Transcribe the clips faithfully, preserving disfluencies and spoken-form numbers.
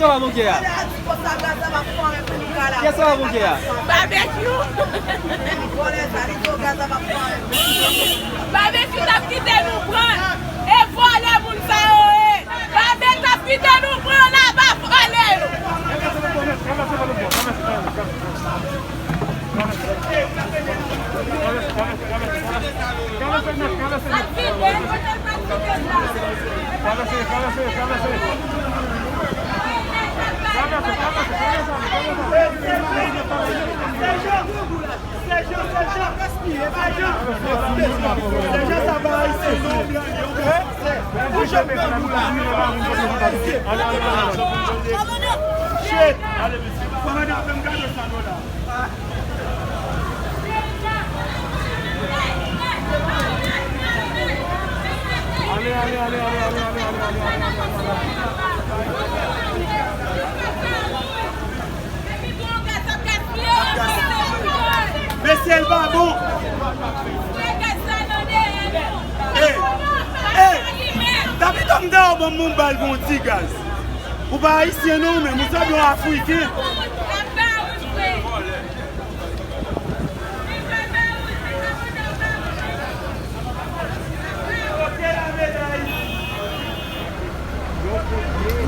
Kiyès sa va bouke a? Kiyès sa va bouke a? Babekyou. Babekyou t ap kite nou pran. E vòlè moun sa yo ye. Babekyou t ap kite nou pran laba vòlè yo. Shit! Kòmandan, fè m gade sa nou la. Ale, ale, ale. Mesye, l pa bon. Ey, ey, David, m ta ban m yon bal pou yon ti gaz. Ou pa ayisyen non, ou menm, ou sanble yon afriken.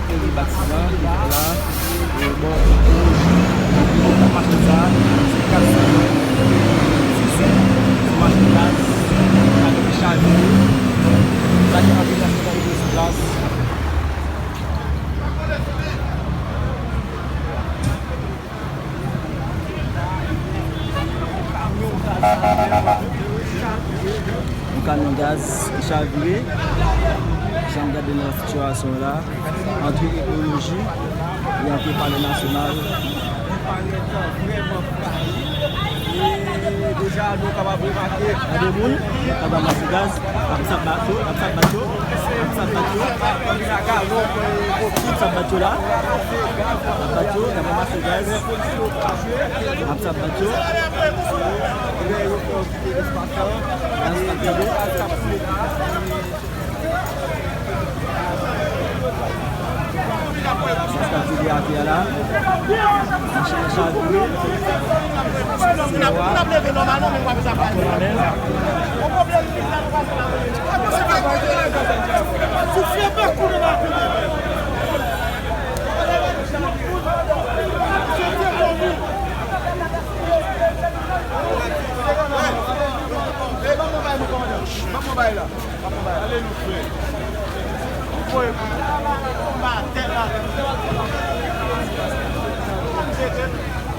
Kote batiman ki la, e, bò, bò machin sa, se kat san, se, se, se machin gaz, avèk chavire, sa ki anpil machin gaz sou plas. Yon kamyon gaz ki chavire. Jan m gade nan sitiyasyon la, antre ekoloji e antre palè nasyonal. E deja nou kapab remake. Gade moun k ap ranmase gaz, ap sap bat yo, ap sap bat yo, ap sap bat yo. Ap sap bat yo la. Ap bat yo, y ap ranmase gaz. Ap sap bat yo. Gaz ap vide. Gaz ap vide atè a la. Machin nan chavire. Moun ap, moun ap leve nòmalman, men m pa bezwen pale. Soufle bèk ou nan lakou.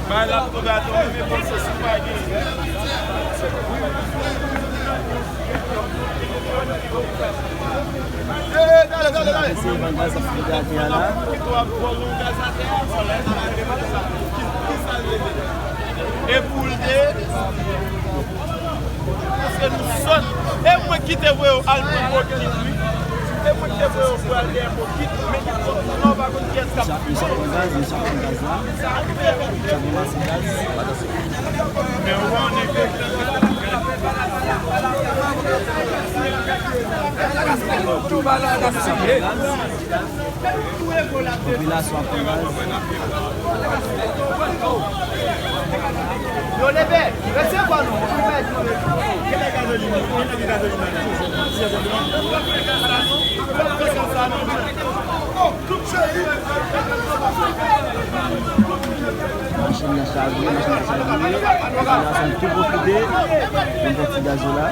Bay la pou gade, men bon, se sou pa gen. Mesye, van gaz ap vide atè a la. E pou l de, paske nou sòt. E mwen ki te voye yo al pran bokit, wi. E mwen ki te voye yo pou al dèyè bokit. Men ki sòt, nou pa konn kiyès k ap. Mesye ap pran gaz, mesye ap pran gaz la. Mesye ap ranmase gaz. Popilasyon ap pran gaz. Yo leve, resevwa nou. Machin nan chavire, machin nan chavire. Popilasyon tou pwofite. Vin fè ti gaz yo la.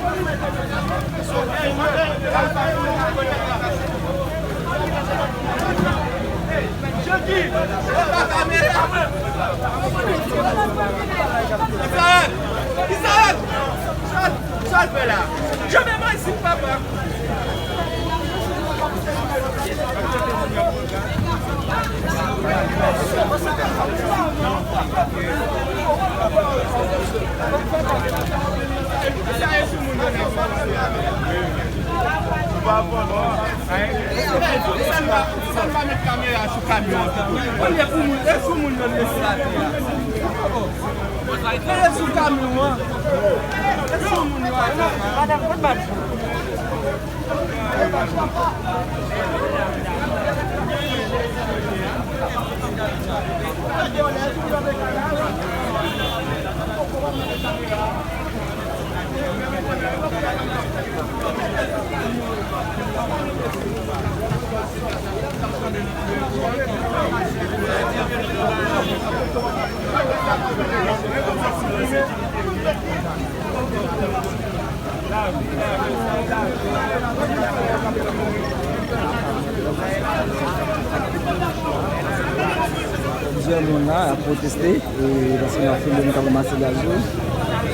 Israël! Israël! Sa l fè la? Janbe mwen isit, papa! Ou pa pran non. Sa n pa met kamera sou kamyon an pito. Olye pou moun, e sou moun yo lese atè a. Mete sou kamyon an. E sou moun yo atè a. Madanm, kot bal? Kot bal? Plizyè moun la ap pwoteste, e, paske nan fil yo nou ka ranmase gaz yo.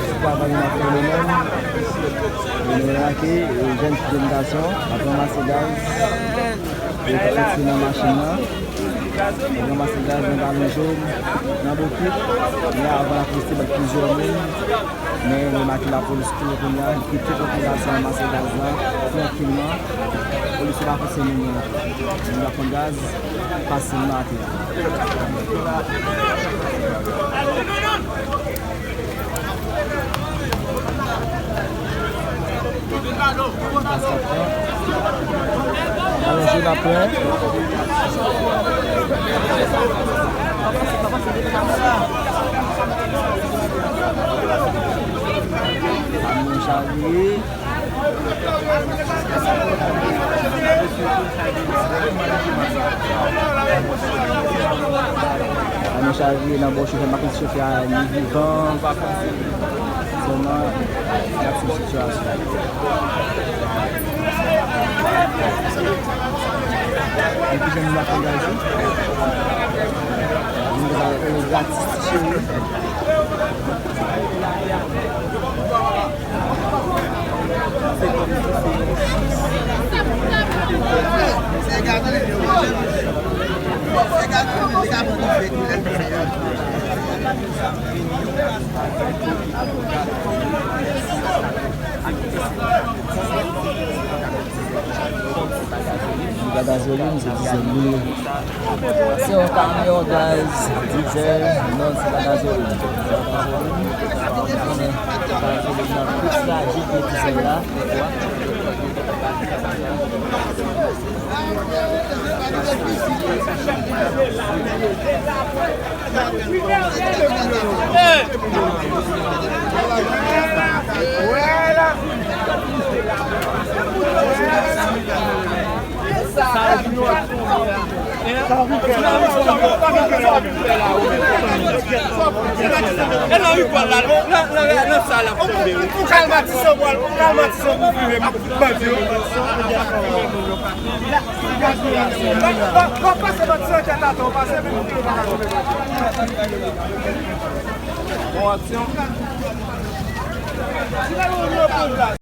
Se pa bagay nan fil yo menm. E nou remake, e, jèn fi, jèn gason ap ranmase gaz. Yo te soti nan machin nan. Yo ranmase gaz nan galon jòn, nan bokit. Men avan lapolis te bat plizyè moun, men remake lapolis kouri kounye a, li kite popilasyon an ranmase gaz la trankilman. Polis yo pa fòse moun nan. Moun nan pran gaz, pase l nan atè a. Alonje n ap pran. Camion chavire. Camion chavire nan bò chofè, m pa konn si chofè a li vivan, m pa konn si sèlman n ap swiv sitiyasyon. Epi jan nou ap angaje. Nou pral rele gratis ti cheri. Li pa gazolin, se dizèl li ye. Se yon kamyon gaz, dizèl, non, se pa gazolin. Se pa gazolin. Ou konnen gazolin nan pi frajil ke dizèl la. Bon aksyon.